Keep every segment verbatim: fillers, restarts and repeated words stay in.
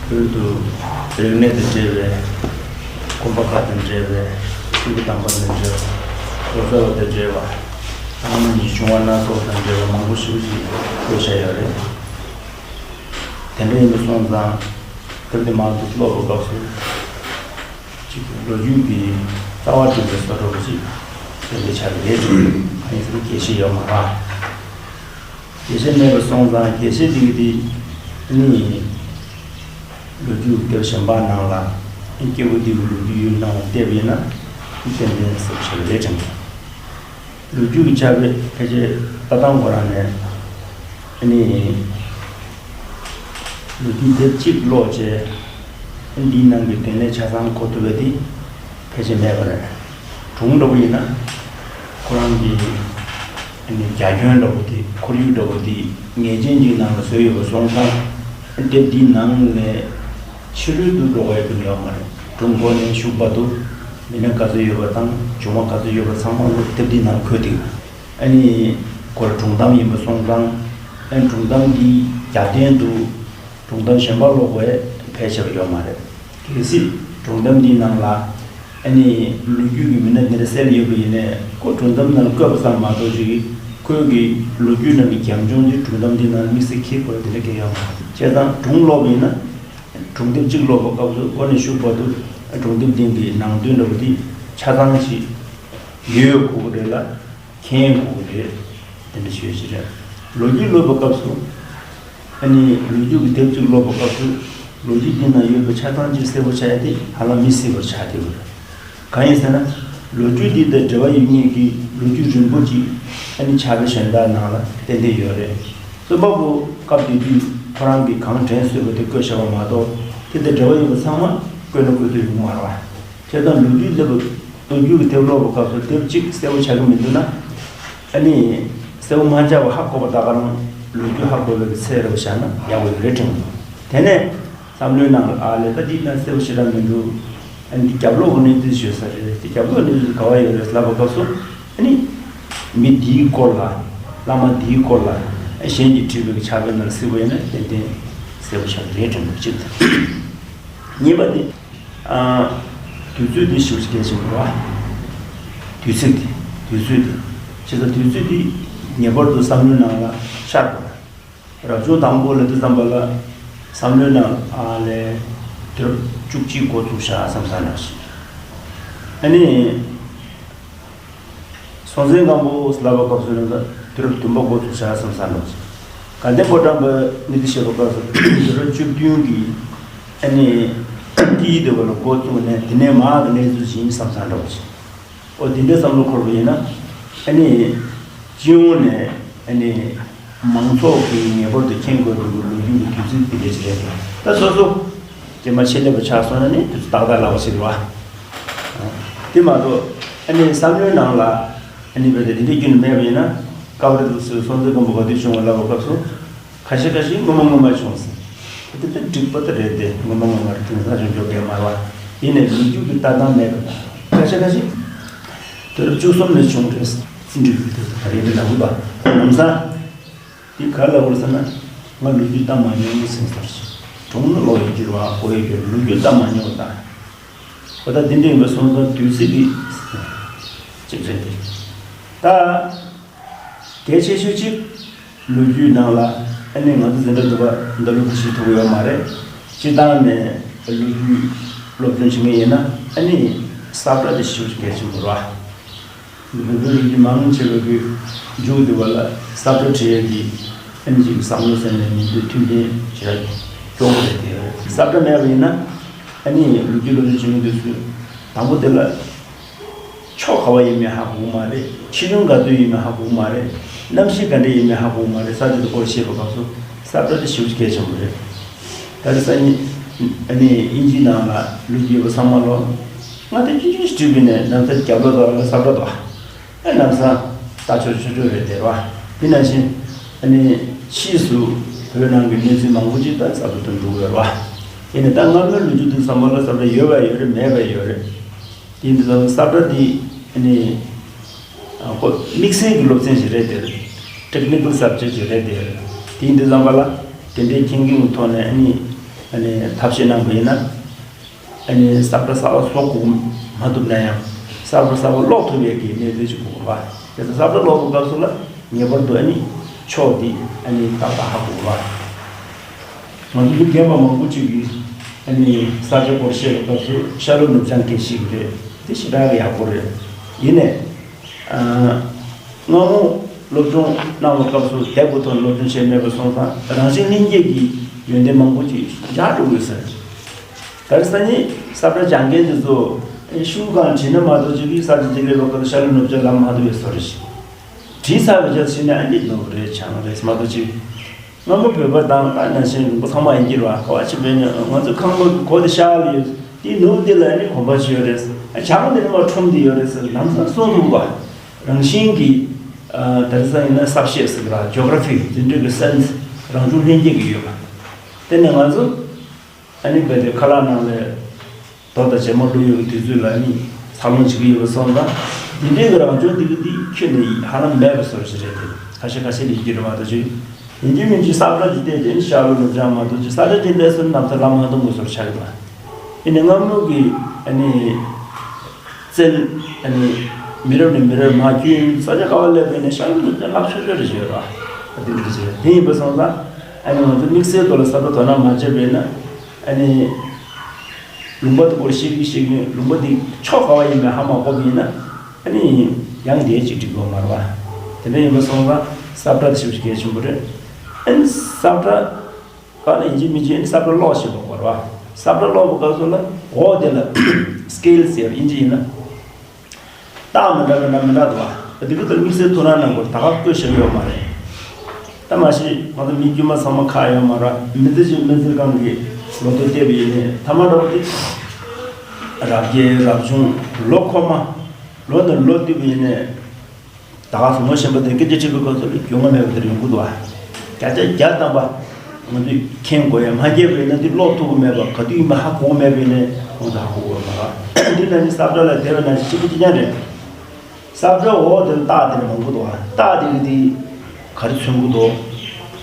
ཁུལ་དུ་རིག་གནས་དང་འབྲེལ་བའི་དགོན་པ་ཁག་དང་འབྲེལ་བའི་སྤྲུལ་སྐུ་དམ་པ་དང་འབྲེལ་བའི་ལོ་ཙཱ་བ་དང་འབྲེལ་བ་ཨ་མ་ཉིད་བྱུང་བ་སྣ་ཚོགས་དང་འབྲེལ་བ་མང་པོ་ཞིག་ཅིག་བཀོད་བཞག་ཡོད་རེད། དེ་འདྲ་ཡིན་པ་སོང་ཙང་དེབ་དེ་མང་དུ་ཀློག་པའི་སྐབས་སུ་ཅིག་ལོ་རྒྱུས་ཀྱི་རྩ་བ་འགྲིག་པའི་བཟོ་འདྲ་པོ་ཅིག་དེ་འདྲ་ཆགས་ཀྱི་རེད་འདུག་གང་ཡིན་ཟེར་ན་རྒྱས་བཤད་ཡོད་མ་རེད། རྒྱས་བཤད་མེད་པ་སོང་ཙང་རྒྱས་བཤད་འདི་གི་འདི་ནི། ལོ་རྒྱུས་དེབ་གཞན་པ་ནང་ལ་སྐྱེས་བུ་འདི་གི་ལོ་རྒྱུས་ཡོད་ནའང་བལྟས་པ་ཡིན་ན་ཏན་ཏན་གསལ་པོ་ཆགས་ཀྱི་རེད་དྲན། ལོ་རྒྱུས་ཀྱི་ཆ་བའི་ཕལ་ཆེར་ལྟ་སྟངས་ཁོ་རང་ནས་ཨ་ནི་ལོ་རྒྱུས་དེབ་གཅིག་ཀློག་བྱས་འདིའི་ནང་གི་དོན་ལས་ཆ་ཚང་གོ་ཐུབ་པ་དེ་ཕལ་ཆེར་མེད་པ་རེད། གྲུང་འདྲ་པོ་ཡིན་ན་ཁོ་རང་གི་ཨ་ནི་རྒྱ་ཁྱོན་འདྲ་པོ་དེ་ཁོར་ཡུག་འདྲ་པོ་དེ་ངེས་ཅན་གྱི་ནང་ལ་བཟོས་ཡོད་པ་སོང་ཙང་དེབ་འདིའི་ནང་ནས་ཕྱི་རོལ་དུ་འགྲོ་བའི་དོན་ཡོད་མ་རེད། སྒྲུང་འགོ་ནས་གཞུག་བར་དུ་མི་སྣ་ག་ཚོད་ཡོད་པ་དང་བྱུང་བ་ག་ཚོད་ཡོད་པ་ཚང་མ་ལོ་དེབ་འདིའི་ནང་འཁོད་དེ། ཨ་ནི་ཁོ་རང་སྒྲུང་གཏམ་ཡིན་པ་སོང་ཙང་ཨ་ནི་སྒྲུང་གཏམ་འདིའི་རྒྱབ་རྟེན་དུ་སྒྲུང་གཏམ་གཞན་པ་ཀློག་པའི་ཕལ་ཆེ་བ་ཡོད་མ་རེད། གལ་སྲིད་སྒྲུང་གཏམ་འདིའི་ནང་ལ་ཨ་ནི་ལོ་རྒྱུས་ཀྱི་མི་སྣ་འདི་འདྲ་གསལ་ཡོད་པ་ཡིན་ནའི་ཁོ་སྒྲུང་གཏམ་ནང་བཀོད་པ་ཙམ་མ་གཏོགས་ཅིག་ཁོའི་གི་ལོ་རྒྱུས་ནང་གི་རྒྱབ་ལྗོངས་དེ་སྒྲུང་གཏམ་འདིའི་ནང་དམིགས་བསལ་འཁྱེར་དགོས་དེ་འདྲ་གང་ཡང་ཡོད་མ་རེད། བྱས་ཙང་སྒྲུང་ཀློག་པ་ཡིན་ན། སྒྲུང་དེབ་གཅིག་ཀློག་པའི་སྐབས་སུ་འགོ་ནས་མཇུག་བར་དུ་སྒྲུང་དེབ་སྟེང་གི་ནང་དོན་འདྲ་པོ་དེ་ཆ་ཚང་ཞིག་ཡོད་དགོས་ཀྱི་རེད་ལ་མཁྱེན་དགོས་ཀྱི་རེད། དེ་འདྲ་ཞིག་ཡོད་ཀྱི་རེད། ལོ་རྒྱུས་ཀློག་པའི་སྐབས་སུ་ཨ་ནི་ལོ་རྒྱུས་ཀྱི་དེབ་གཅིག་ཀློག་པའི་སྐབས་སུ་ལོ་རྒྱུས་དེ་ནང་ཡོད་པའི་ཆ་ཚང་ཅིག་གསལ་པོ་ཆགས་ཡ་དེ་ཧ་ལམ་མི་སྲིད་པར་ཆགས་བསྡད་ཡོད་རེད། གང་ཡིན་ཟེར་ན། ལོ་རྒྱུས་འདི་དང་འབྲེལ་བ་ཡོད་མཁན་གྱི་ལོ་རྒྱུས་རིང་པོ་ཅིག་ཨ་ནི་ཕྱག་དཔེ་གཞན་དག་ནང་ལ་ཏན་ཏན་ཡོད་རེད། རྩོམ་པ་པོ་སྐབས་དེ་དུས་ཁོ་རང་གིས་གང་དྲན་གསོས་པ་དེ་བཀོད་བཞག་པ་མ་གཏོགས་དེ་དང་འབྲེལ་བ་ཡོད་པ་ཚང་མ་བཀོད་ན་བཀོད་ཐུབ་ཡོང་གི་མ་རེད་བ། བྱས་ཙང་ལོ་རྒྱུས་སླེབས་པ་ལོ་རྒྱུས་ཀྱི་དེབ་ཀློག་པའི་སྐབས་སུ་དེབ་གཅིག་གསལ་པོ་ཆགས་ཀྱི་མི་འདུག་ན། ཨ་ནི་གསལ་པོ་མ་ཆགས་པ་ཧ་གོ་བ་ད་ག་རང་ལོ་རྒྱུས་ཧ་གོ་བའི་ཚད་རེད་བཞག་ན་ཡག་པོ་ཡོད་རེད་དྲན་གྱི་འདུག་དེ་ནས། བསམ་བློའི་ནང་ལ་ཨ་ལས་ད་འདི་ན་གསལ་པོ་ཞེ་དྲག་མི་འདུག་ཨ་ནི་འདི་རྒྱབ་ལོགས་ཀྱི་གནས་ཚུལ་ཞུ་ས་རེད། འདི་རྒྱབ་ལོགས་གནས་ཚུལ་ག་བ་ཡོད་རེད་ལབ་པ་སྐབས་སུ་ཨ་ནི་མི་འདིའི་སྐོར་ལ་བླ་མ་འདིའི་སྐོར་ལ་ཨ་གཞན་གྱིས་བྲིས་པའི་ཕྱག་དཔེ་ནང་གཟིགས་པ་ཡིན་ན་ཏན་ཏན་གསལ་པོ་ཞེ་དྲག་རེད་དྲན་གྱི་འདུག་གཅིག་དང་། གཉིས་པ་དེ་ཨ་དུས་ཚོད་འདི་ཞེ་པོ་ཅིག་གལ་ཆེན་པོ་རེད་བ། དུས་ཚིགས་དེ་དུས་ཚོད་དེ་བྱས་ཙང་དུས་ཚོད་འདི་ངེས་པར་དུ་བསམ་བློའི་ནང་ལ་ཤར་དགོས། རབ་བྱུང་དང་པོ་ལ་དུས་ཙམ་པ་ལ་བསམ་བློའི་ནང་ཨ་ལས་དུས་རབས་བཅུ་གཅིག་འགོ་བཙུགས་བཞག་བསམ་བསམ་འདྲ་ཞིག་ཨ་ནི་སྲོང་བཙན་སྒམ་པོ་ལབ་པ་སྐབས་སུ་ནི་དུས་རབས་བདུན་པ་འགོ་བཙུགས་བཞག་བསམ་བསམ་འདྲ་ཞིག་དགའ་ལྡན་ཕོ་བྲང་པའི་གནས་ཚུལ་བཤད་པ་སྐབས་སུ་དུས་རབས་བཅུ་བདུན་གྱི་ཨ་ནི་དཀྱིལ་དེ་བ་ལ་འགོ་བཙུགས་ནས་དེ་ནས་མར་གྱི་གནས་ཚུལ་ཞིག་ཡིན་བསམ་བསམ་འདྲ་ཞིག་འོ་དེ་འདྲའི་བསམ་བློ་འཁོར་བ་ཡིན་ན། ཨ་ནི། སྤྱི་ཡོངས་ནས་ཨ་ནི། མང་ཚོགས་ཀྱིས་ངེས་པར་དུ་མཁྱེན་དགོས་པའི་ལོ་རྒྱུས་ཀྱི་དུས་ཚིགས་དེ་འདྲ་ཞིག་རེད། ད་སོ་སོ། རྗེས་མ་ཆེད་ལས་པ་ཆགས་སོང་ན་ནི་དུས་ཚོད་ཏག་ཏག་ལབ་པ་ཞིག་རེད་བ། དེ་མ་གཏོགས་ཨ་ནི་བསམ་བློའི་ནང་ལ་ཨ་ནི་བས་དེ་འདྲའི་རྒྱུན་མེད་པ་ཡིན་ན་སྐབས་རེ་དུས་ཚོད་སྲོང་བཙན་སྒམ་པོ་ག་དུས་བྱུང་བ་ལབ་པའི་སྐབས་སུ། ཁ་ཤས་ཁ་ཤས་སྔོན་མ་སྔོན་མ་བྱུང་ཟེར། དེ་ལྟར་འགྲིག་པ་ད་རེད་དེ་སྔོན་མ་སྔོན་མར་དེང་སང་བྱུང་ཆོག་གི་མ་རེད་བ། ཡིན་ནའི་ལོ་རྒྱུས་ཀྱི་ལྟ་སྟངས་མེད་པ་དང་ཁ་ཤས་ཁ་ཤས། དུས་རབས་བཅུ་གསུམ་ནས་བྱུང་རེད་ཟེར་འགྲིག་གི་འདུག་ད་རེད་འདྲ་ལབ་དགོས་པ་ལམ་སང་། འདི་ག་ལ་འོར་ཟེར་ན། ང་ལོ་རྒྱུས་ལྟ་མ་མྱོང་ཟེར་ཟེར། སྒྲུང་ནི་ཀློག་ཡི་འགྱུར་བ་གོ་ཡི་འགྱུར་ལོ་རྒྱུས་ལྟ་མ་མྱོང་ད། འོ་ད་འདི་འདྲ་ཡིན་པ་སོང་ཙང་དུས་ཚིགས་ཀྱི་ཅིག་རེད་དེ། ད། གལ་ཆེ་ཤོས་གཅིག་ལོ་རྒྱུས་ནང་ལ་ཨ་ནི་ང་ཚོ་འཛིན་གྲྭ་བདུན་པ་འདི་ལོ་གི་ཞིག་ཐུག་ཡོད་མ་རེད། སྤྱིར་བཏང་ནས་ལོ་རྒྱུས་སློབ་སྟོན་བྱེད་མཁན་ཡིན་ན་ཨ་ནི་ས་བཀྲ་དེ་ཞེ་པོ་ཅིག་གལ་ཆེན་པོ་རེད་བ། བོད་པའི་ལོ་རྒྱུས་མང་ཆེ་བ་གི་མཇུག་དེ་བ་ལ་ས་བཀྲ་བྲིས་ཡས་ཀྱི་ཨ་ནི་ཅིག་བསམ་བློ་ཟེར་ནས་མི་འདུག་མཐུན་རྐྱེན་བྱེད་ཡ་སྐྱོ་པོ་རེད་དེ། ས་བཀྲ་མེད་པ་ཡིན་ན་ཨ་ནི་ལོ་རྒྱུས་སློབ་སྟོན་བྱེད་མཁན་དེ་ཚོས་དང་པོ་དེ་ལ། ཕྱོགས་ག་བ་ཡིན་མིན་ཧ་གོ་གི་མ་རེད། ཕྱི་ལུང་ག་དུས་ཡིན་མིན་ཧ་གོ་གི་མ་རེད། གནམ་གཤིས་ག་འདྲ་ཡིན་མིན་ཧ་གོ་གི་མ་རེད། ས་དེ་ཚོ་སྐོར་ཤེས་པའི་སྐབས་སུ་ས་བཀྲ་དེ་ཞེ་པོ་ཅིག་གལ་ཆེན་པོ་རེད། ད་རེས་སང་ཉིན་ཨ་ནི་དབྱིན་ཇིའི་ནང་ལ་ལོ་རྒྱུས་པ་ཚང་མ་ལོ་ང་དེ་ཅི་ཅི་ཞིག་བྲིས་པ་ཡིན་ནའི་ནམ་ཟླ་རྒྱབ་ལོགས་དག་ལ་ས་བཀྲ་འདུག་ཨ་ལམ་སང་ལྟ་ཆོག་ཆོག་ཆོག་རེད་དེ་རེད་བ། དེ་ནང་བཞིན་ཨ་ནི་ཕྱིས་སུ་བོད་ནང་གི་གནས་ཚུལ་མང་པོ་ཅིག་ད་ས་བཀྲ་དུ་འགྲོ་གི་ཡོད་རེད་བ། ཡིན་ནའི་ད་སྔ་མོའི་ལོ་རྒྱུས་དེ་ཚང་མ་ལ་ས་བཀྲ་ཡོད་པ་ཡོད་རེད། མེད་པ་ཡོད་རེད། དེ་འདི་ལ་ས་བཀྲ་འདི་ཨ་ནི་ཨ་ཁོ་དམིགས་བསལ་གྱི་སློབ་ཚན་ཞིག་རེད་དེ། ཊེག་ནི་ཀལ་སབ་ཇེག་ཅིག་རེད་དེ། དེ་འདི་ཙམ་པ་ལ་དེ་འདྲའི་མཁྱེན་རྐྱེན་གྱི་ཐོག་ནས་ཨ་ནི་ ཨ་ནི་ཐབས་ཤེས་གནང་པ་ཡིན་ན། ཨ་ནི་ས་བཀྲ་གསར་པ་བཟོ་དགོས་མ་ཐུབ་ན་ཡང་ས་བཀྲ་གསར་པ་ཀློག་ཐུབ་པའི་གི་གནས་ཚུལ་ཅིག་དགོས་པ། དེ་ཚོ་ས་བཀྲ་ཀློག་པའི་སྐབས་སུ་ལ་ངེས་པར་དུ་ཨ་ནི་ཕྱོགས་འདི་ཨ་ནི་ཏག་ཏག་ཧ་གོ་དགོས་པ། ང་ཚོ་མི་རྒན་པ་མང་པོ་ཅིག་གིས་ཨ་ནི་ས་ཆ་སྐོར་བཤད་པའི་སྐབས་སུ་ཤར་ལྷོ་ནུབ་བྱང་སྐད་བཤད་ཀྱི་རེད། དེ་ཞེ་དྲག་གི་ཡག་པོ་རེད། ཡིན་ནའི། ཨ། སྔ་མོ་སློབ་སྦྱོང་གནང་བའི་སྐབས་སུ་དེབ་ཀྱི་ཐོག་ནས་སློབ་སྦྱོང་བྱས་མེད་པ་སོང་ཙང་རང་བཞིན་ལྷན་སྐྱེས་ཀྱི་ཡོན་ཏན་མང་པོ་ཅིག་འཇགས་འགྲོ་དགོས་ཟེར། ད་རེས་སང་ཉིན་ས་བཀྲ་སྦྱང་མཁན་དེ་ཚོ་ཤུགས་གང་བྲིས་ན་མ་གཏོགས་ཅིག་གིས་ས་ཆ་དེ་འདྲའི་བར་སྐབས་སུ་ཤར་ལྷོ་ནུབ་བྱང་ལབ་མ་ཐུབ་པའི་བཟོ་འདྲ་ཞིག་བྲིས་ཚར་བའི་རྗེས་ཕྱིན་ནས་ཨ་འདི་ནོར་རེད་བྱང་རེད་མ་གཏོགས་ཅིག་སྔ་མོ་བོད་པ་དང་ད་ནང་བཞིན་ལུང་པ་ཚང་མ་ཡིན་གྱི་རེད་བ། ག་བ་ཕྱིན་པས་ནི་ང་ཚོ་ཁང་པ་གི་སྒོ་དེ་ཤར་ལ་ཡོད། དེའི་ནུབ་དེ་ལ་ནི་གོམ་པ་ཞིག་ཡོད་རེད། བྱང་དེ་ནི་མར་ཁྲོམ་དེ་ཡོད་རེད་ཟེར་ལམ་སང་གསུངས་འདུག་བ། རང་བཞིན་གྱིས་ད་རེས་སང་ཡིན་ན་གསར་ཤེས་ཟེར་གི་ར་ཇོ་གྷ་ར་ཕི་དེ་འདྲ་གི་སེན་སི་རང་བྱུང་ལྷན་སྐྱེས་ཀྱི་ཡོད་པ། དེ་ནས་ང་ཚོ་ཨ་ནི་བལ་དེ་ཁ་ལག་ནང་ལས། རྡོ་དང་བྱེ་མ་བླུགས་ཡོད་པའི་དུས་ཚོད་ལ་ནི་འཚར་ལོངས་བྱེད་ཀྱི་ཡོད་པ་སོང་ཙང་འདི་འདྲའི་གི་རང་བྱུང་འདི་གི་འདི་ཁྱོན་ནས་ཧ་ལམ་མེད་པ་བཟོ་ཞིག་རེད་དེ། ཁ་ཤས་ཁ་ཤས་ལ་ཡིན་གྱི་རེད་མ་གཏོགས་ཅིག་ཡིན་གྱི་མིན་གྱི་ས་བཀྲ་འདི་བལྟས་དེ་ནི་ཤར་ལྷོ་ནུབ་བྱང་མ་གཏོགས་ཅིག་ས་ཆ་འདི་ལས་སུ་ནམ་ཚ་ལམ་ཧ་དུང་གི་བཟོ་ཆགས་ཀྱི་འདུག་ཨེ་ནི་སྔ་མོ་གི་ཨ་ནི་རྩལ་ཨ་ནི་མི་རབས་ནས་མི་རབས་མར་བསྐྱོད་ས་ཆ་ག་བ་སླེབས་པས་ནས་ཤར་ལྷོ་ནུབ་བྱང་ལབ་ཆོག་ཆོག་རེད་ཞེས་ར་ཨ་དེ་འདྲ་ཞིག་རེད། དེ་ཡིན་པ་སོང་ཙང་ཨ་ནི་ང་ཚོ་དམིགས་བསལ་ཐོག་ལ་ས་བཀྲ་དོ་སྣང་མ་བྱས་པས་ན། ཨ་ནི། ལུང་པ་དེ་སྐོར་ཤེས་ཀྱི་ཤེས་ཀྱི་ལུང་པ་དེ་ཕྱོགས་ག་བ་ཡིན་མིན་ཧ་མ་གོ་བ་ཡིན་ན། ཨ་ནི། ཡང་དེ་ཅིག་འགྲིག་གི་མ་རེད་བ། དེ་འདྲ་ཡིན་པ་སོང་ཙང་ས་བཀྲ་དེ་ཞེ་པོ་ཅིག་གལ་ཆེན་པོ་རེད། ཨ་ནི་ས་བཀྲ། ག་ནས་ཡིན་གཅིག་མིན་གཅིག་ཨ་ནི་ས་བཀྲ་ཀློག་ཤེས་པ་དགོས་རེད་བ། ས་བཀྲ་ཀློག་པའི་སྐབས་སུ་ལ་འོག་དེ་ལ་སི་ཀེལ་ཟེར་ཡོད་ཨིན་ཇི་ཡིན་ན། རྟགས་མི་འདྲ་མི་འདྲ་མི་འདྲ་འདུག་བ། འདི་གི་ཐོག་དམིགས་བསལ་ཐུགས་སྣང་གནང་དགོས། ད་ག་བཀོད་བཞག་ཡོད་མ་རེད། ད་མ་གཞི་ང་ཚོ་མི་དཀྱུས་མ་ཚང་མ་ཁག་ཡོད་མ་རེད། མི་ཚེ་གཅིག་མི་ཚེ་གང་གི་ལོ་ཐོ་བལྟས་པ་ཡིན་ནའི་ཐ་མ་འདྲ་བོ་དེ་རབ་རྒྱས་རབ་བྱུང་ལོ་འཁོར་མ་ལོ་ནས་ལོ་བསྟུད་པ་ཡིན་ནའི་ད་ག་སུ་ངོ་ཤེས་པ་དེ་སྐད་ཆ་དྲིས་པའི་སྐབས་སུ་ལ་རྒྱུས་མངའ་མེད་པ་དེ་རེད་ཡོང་གི་འདུག་བ། བརྒྱ་ཆ་བརྒྱ་ཐམ་པ་ང་ཚོས་མཁྱེན་དགོས་ཡ་མ་མཁྱེན་པ་ཡིན་ན་དེ་ཀློག་ཐུབ་ཀྱི་མེད་པ་ག་དུས་ཡིན་པ་ཧ་གོ་གི་མེད་པ་ཡིན་ནའི་ང་ཚོ་ཧ་གོ་དགོས་མ་རེད། འདི་ནང་བཞིན་ས་བཀྲ་ལ་དེ་བས་ནང་བཞིན་གཅིག་པ་གཅིག་རྐྱང་རེད། ས་བཀྲ་འོག་དེར་རྟགས་དེ་འདྲ་མང་པོ་འདུག་ཨ། རྟགས་དེ་གི་དེ་ག་རེ་མཚོན་གི་འདུག་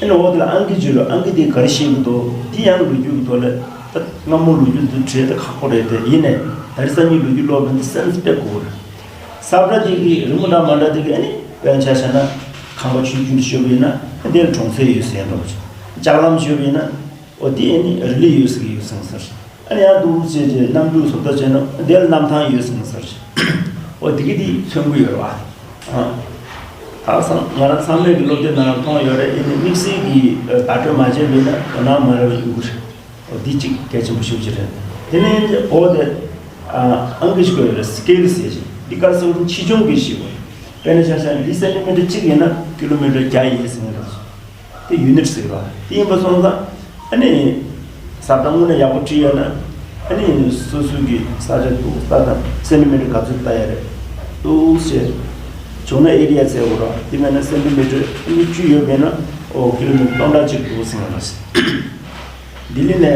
ཨ་ནི་འོག་དེ་ལ་ཨང་ཀི་བརྗོད་རོགས། ཨང་ཀི་དེ་ག་རེ་བཤད་གི་འདུག་དེ་ཡང་ལོ་རྒྱུས་ཀྱི་ཐོག་ལ་ད་སྔ་མོ་ལོ་རྒྱུས་འདི་བྲིས་ད་ཁག་པོ་རེད་དེ། ཡིན་ནའི་ད་རེས་སང་ཉིན་ལོ་རྒྱུས་ཀློག་པ་འདི་སེམས་སུ་དཔེ་དགོས་རེད། ས་བཀྲ་དེ་གི་རི་མོ་འདྲ་མ་འདྲ་དེ་གི་ཨ་ནི་དཔེར་ན་ཆ་བཞག་ན་ཁང་པ་ཆུང་ཆུང་དེ་ཤོད་པ་ཡིན་ན་ཨ་དེ་ལ་གྲོང་ཚོ་ཡོད་ཟེར་འགྲོ་བ་ཅིག་ལྕགས་ལམ་ཤོད་པ་ཡིན་ན། འོ་དེ་ཨ་ནི་རི་ལི་ཡོད་ཟེར་གི་ཡོད་ཟེར་ཟེར། ཨ་ནི་ཡང་འདུག་བྱས་རྗེས་གནམ་གྲུ་བཟོ་ལྟ་བྱས་ན་དེ་ལ་གནམ་ཐང་ཡོད་ཟེར་ཟེར། འོ་དེ་གི་དེ་མཚོན་གི་ཡོད་རེད་བ། ཨ། ད་སང་ང་རང་ཚང་མས་ཀྱི་སློབ་དེབ་ནང་མཐོང་ཡོད་རེད། ཨ་ནི་དམིགས་བསལ་གྱི་བརྡ་སྤྲོད་མ་བྱས་པས་ན་དོ་སྣང་མ་རག་ཡོང་གི་རེད། འོ་དེ་གཅིག་གལ་ཆེན་པོ་ཞེ་པོ་ཅིག་རེད། དེ་ནས་འོ་དེ་ཨ་ཨང་ཀི་ཞིག་ཡོད་རེད། སི་ཀེལ་ཟེར་ཞིག་འདི་ག་རེ་ཟེར་བ་དང་ཆེ་ཆུང་གི་ཞིག་དཔེར་ན་ཆ་བཞག་ན་འདི་སེན་ཏི་མི་ཊར་གཅིག་ཡིན་ན་ཀི་ལོ་མི་ཊར་བརྒྱ་ཡིན་ཟེར་གི་རེད། དེ་ཡུ་ནིཊ་ཟེར་བ། དེ་ཡིན་པ་སོང་ཙང་ཨ་ནི་ས་བཀྲ་དངོས་གནས་ཡག་པོ་བྲིས་ཡོད་ན་ཨ་ནི་སོ་སོའི་གི་ས་ཆ་འདུག་ས་དང་སེན་ཏི་མི་ཊར་ག་ཚོད་ལྟ་ཡ་རེད་འདུག་ཟེར། བྱུང་ན་ཨེ་རི་ཡ་ཟེར་དགོས་ར། དེ་མེད་ན་སེན་ཏི་མི་ཊར་ཨ་ནི་བཅུ་ཡོད་མེད་ན་ཨོ་ཀི་ལོ་མི་ཊར་སྟོང་ཕྲག་གཅིག་འདུག་ཟེར་ཡོད་ན། ལྡི་ལི་ནས་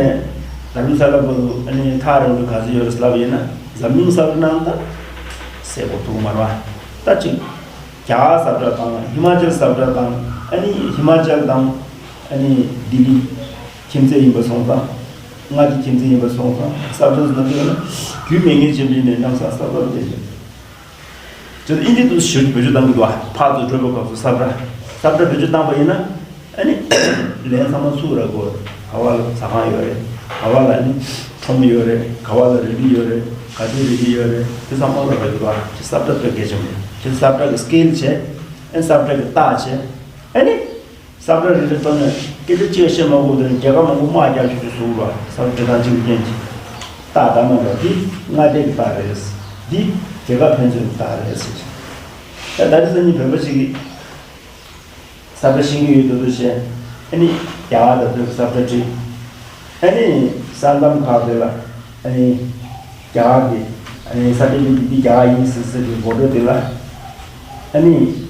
དྷརམ་ས་ལ་བར་དུ་ཨ་ནི་ཐག་རིང་པོ་ག་ཚོད་ཡོད་རེད་ལབ་ཡིན་ན་འཛམ་གླིང་ས་བཀྲ་ནང་ད་གསལ་པོ་ཐུག་མ་རེད་བ། ད་ཅིག་རྒྱ་གར་ས་བཀྲ་དང་ཧི་མ་ཅལ་ས་བཀྲ་དང་ཨ་ནི་ཧི་མ་ཅལ་དང་ཨ་ནི་ལྡི་ལི་ཁྱིམ་མཚེས་ཡིན་པ་སོང་ཙང་། མངའ་སྡེ་ཁྱིམ་མཚེས་ཡིན་པ་སོང་ཙང་ས་བཀྲ་ཟེར་ན་དེ་ལ་རྒྱུས་མེད་མཁན་ཅན་པ་ཡིན་ནའི་གནམ་ས་ས་བཀྲ་བལྟས་ཡོད། ཅེས་ཨིན་ཇི་དུ་ཞུ་བེད་སྤྱོད་གཏང་གི་འདུག་བ། ཕར་ཚུར་འགྲོ་བའི་སྐབས་སུ་ས་བཀྲ་ས་བཀྲ་བེད་སྤྱོད་བཏང་པ་ཡིན་ན་ཨ་ནི་ལན་ཚང་མ་ཚུགས་ར་གོ། ག་བ་ལ་ཟ་ཁང་ཡོད་རེད། ག་བ་ལ་ནི་ཁྲོམ་ཡོད་རེད། ག་བ་ལ་རི་ལི་ཡོད་རེད། ག་དུས་རི་ལི་ཡོད་རེད། དེ་ཚང་མ་ལ་ར་གི་བ་ཅེས་ས་བཀྲ་དཔེ་གལ་ཆེན་པོ་རེད། ཅེས་ས་བཀྲ་གི་སི་ཀེལ་བྱས། ཨ་ནི་ས་བཀྲ་གི་རྟགས་བྱས། ཨ་ནི། ས་བཀྲ་རེ་རེ་བཏོན་ནས་སྐད་ཆ་གཅིག་བཤད་མ་དགོས་དོན་རྒྱལ་ཁབ་མང་པོ་དམག་རྒྱག་ཆོག་ཆོག་བཟོ་དགོས་ར། ས་བཀྲ་འབྲི་སྟངས་གཅིག་གི་རྐྱེན་གྱིས། རྟགས་དང་མ་འདྲ་འདི་མངའ་སྡེ་གི་རྟགས་རེད། འདི་རྒྱལ་ཁབ་ཕན་ཚུན་གྱི་རྟགས་རེད་ཟེར། ད་ད་རེས་སང་ཉིན་བོད་པ་ཞིག་གིས་ས་བཀྲ་ཤེས་ཀྱི་ཡོད་འདུག་འདུག་བཤད། ཨ་ནི་རྒྱ་གར་དང་བོད་ཀྱི་ས་བཀྲ་བྲིས། ཨ་ནི་ས་མཚམས་ཁག་དེ་ལ་ཨ་ནི་རྒྱ་གར་གྱི་ཨ་ནི་ས་བཀྲ་འདི་འདི་རྒྱ་གར་ཡིན་ཟེར་ཟེར་གྱི་འགོ་འགྲོ་དེ་ལ་ཨ་ནི།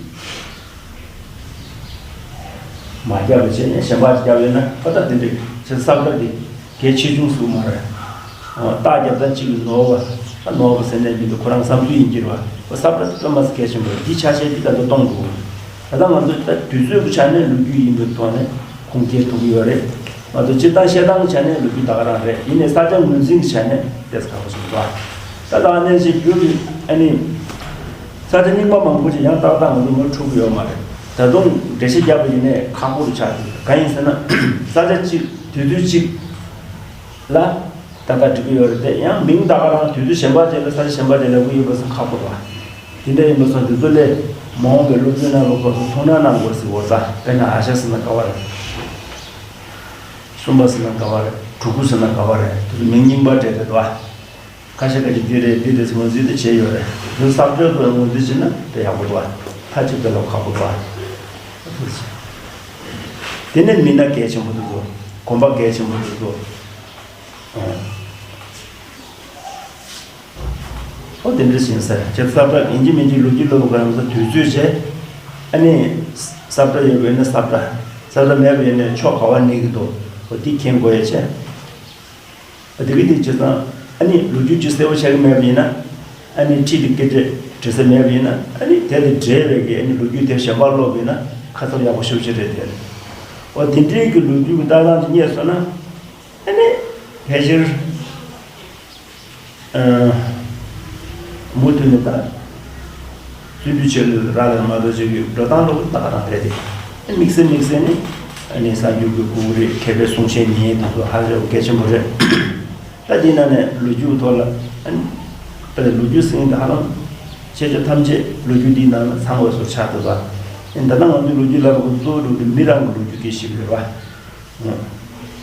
མ་རྒྱབ་པ་བྱས་ནས་གཞན་པ་ཅིག་རྒྱབ་ཡོད་ན་ཁ་ད་དེ་འདྲ་ཁྱེད་ས་བཀྲ་དེ་གལ་ཆེ་ཆུང་ཟེར་མ་རེད། རྟགས་རྒྱབ་སྟངས་གཅིག་གི་ནོར་བ་ད་ནོར་བ་ཟེར་ནས་མི་འདུག་ཁོ་རང་བསམ་ཚུལ་ཡིན་གྱི་རེད་བ། ཁོ་ས་བཀྲ་དེ་ཙམ་མ་ཟད་གལ་ཆེན་པོ་རེད། འདི་ཆ་ཤས་འདི་ད་ལྟ་གཏོང་དགོས། ད་ལྟ་ང་ཚོ་ད་དུས་ཚོད་ཀྱི་ཆ་ནས་ལོ་རྒྱུས་ཡིན་པའི་ཐོག་ནས་ཁུངས་སྐྱེལ་ཐུབ་ཀྱི་ཡོད་རེད། ང་ཚོ་སྤྱིར་བཏང་བཤད་སྟངས་ཀྱི་ཆ་ནས་ལོ་རྒྱུས་ད་ག་རང་རེད། ཡིན་ནའི་ས་ཆ་ངོས་འཛིན་གྱི་ཆ་ནས་ཏོག་ཙམ་ཁག་པོ་ཞིག་འདུག་ད་ལྟ་ཨ་ནེ་ཞིག་རྒྱུ་གི་ཨ་ནི་ས་ཆ་རྙིང་པ་མང་པོ་ཞིག་ཡང་ཏག་ཏག་ང་ཚོ་ངོ་འཕྲོད་ཀྱི་ཡོད་མ་རེད། ད་དུང་འགྲེལ་བཤད་རྒྱབ་པ་ཡིན་ནའི་ཁག་པོ་རུ་ཆགས་འདུག་གང་ཡིན་ཟེར་ན། ས་ཆ་གཅིག་དུས་ཚོད་གཅིག་ལ་ཏག་ཏག་འགྲིག་གི་ཡོད་རེད་དེ། ཡང་མིང་ད་ག་རང་དུས་ཚོད་གཞན་པ་ཅིག་ལ་ས་ཆ་གཞན་པ་ཅིག་ལ་ལབ་ཀྱི་ཡོད་པ་སོང་ཁག་པོ་རེད་བ། དེ་འདྲ་ཡིན་པ་སོང་དུས་ཚོད་ལས་མ་འོངས་པའི་སློབ་ཚན་ནང་ལོགས་སུ་ཐུགས་སྣང་གནང་དགོས་ཟེར་བ་ད། དཔེར་ན་ཨ་ཤ་ཟེར་ན་ག་བ་རེད། སུམ་པ་ཟེར་ན་ག་བ་རེད། གྲུ་གུ་ཟེར་ན་ག་བ་རེད། དེ་ཚོ་མིང་རྙིང་པ་འདྲ་རེད་བ། ཁ་ཤས་ཁ་ཤས་འདི་རེད་འདི་རེད་ཟེར་ངོས་འཛིན་དེ་བྱས་ཡོད་རེད། དེ་ཚོ་གསར་གཏོད་དུ་ངོས་འཛིན་བྱས་ན་དེ་ཡག་པོ་འདུག་བ། ཁ་ཅིག་དེ་ལ་ཁག་པོ་འདུག་བ། དེ་ནས་མི་སྣ་གལ་ཆེན་པོ་དེ་ཚོ། གོམ་པ་གལ་ཆེན་པོ་དེ་ཚོ། ཨོ་དེ་འདྲ་ཞིག་ཡིན་ས་རེད། ཁྱེད་ས་བཀྲ་ཡིན་གཅིག་མིན་གཅིག་ལོ་རྒྱུས་སློབ་པ་ག་རང་ས་དུས་ཚོད་བྱས། ཨ་ནི་ས་བཀྲ་ཡོད་པ་ཡིན་ན་ས་བཀྲ། ས་བཀྲ་མེད་པ་ཡིན་ན་ཕྱོགས་ག་བ་གནས་ཀྱི་འདུག་ཨོ་དེ་མཁྱེན་དགོས་ཡ་བྱས། ཨ་དེ་གི་དེ་བྱས་ཙང་ཨ་ནི་ལོ་རྒྱུས་ཅིག་གསལ་པོ་ཆགས་ཀྱི་མེད་པ་ཡིན་ན། ཨ་ནི་ཁྲིད་དེ་སྐད་ཆ་དྲི་ས་མེད་པ་ཡིན་ན། ཨ་ནི་དེ་དང་འབྲེལ་བའི་གི་ཨ་ནི་ལོ་རྒྱུས་དེ་གཞན་པ་ཀློག་པ་ཡིན་ན་ཁ་ཚ་ཡག་པོ་ཞེ་པོ་ཅིག་རེད་དེ། ཨོ་དེ་འདྲའི་གི་ལོ་རྒྱུས་ཀྱི་ལྟ་སྟངས་དེ་རྙེད་སོང་ན། ཨ་ནི་ཕལ་ཆེར། ཨ། མུ་མཐུད་ནས་ད། བརྩོན་འགྲུས་ཆེ་ལོས་རག་ལས་མ་གཏོགས་ཅིག་གི་འགྲོ་སྟངས་ལོག་ལྟ་ག་རང་རེད་དེ། དམིགས་བསལ་དམིགས་བསལ་ནི། ཨ་ནི་གསར་འགྱུར་གྱི་གོ་བོ་རེད། མཁས་པའི་གསུང་བཤད་ཉན་དེ་ཚོ་ཧ་ཅང་གལ་ཆེན་པོ་རེད། ད་དེའི་ནང་ནས་ལོ་རྒྱུས་ཐོག་ལ། ཨ་ནི། ད་ལོ་རྒྱུས་ཟེར་མཁན་དེ་ཧ་ལམ། ཤེས་བྱ་ཐམས་ཅད་ལོ་རྒྱུས་འདིའི་ནང་ལ་ཚང་བའི་བཟོ་ཆགས་འདུག་ད། ཨ་ནི་ད་ལྟ་ང་ཚོའི་ལོ་རྒྱུས་ལབ་པ་ཁོ་ཚོ་གཙོ་བོ་འགྲོ་དུས་མི་རང་གི་ལོ་རྒྱུས་སྐད་ཆ་བཤད་ཀྱི་ཡོད་རེད་བ།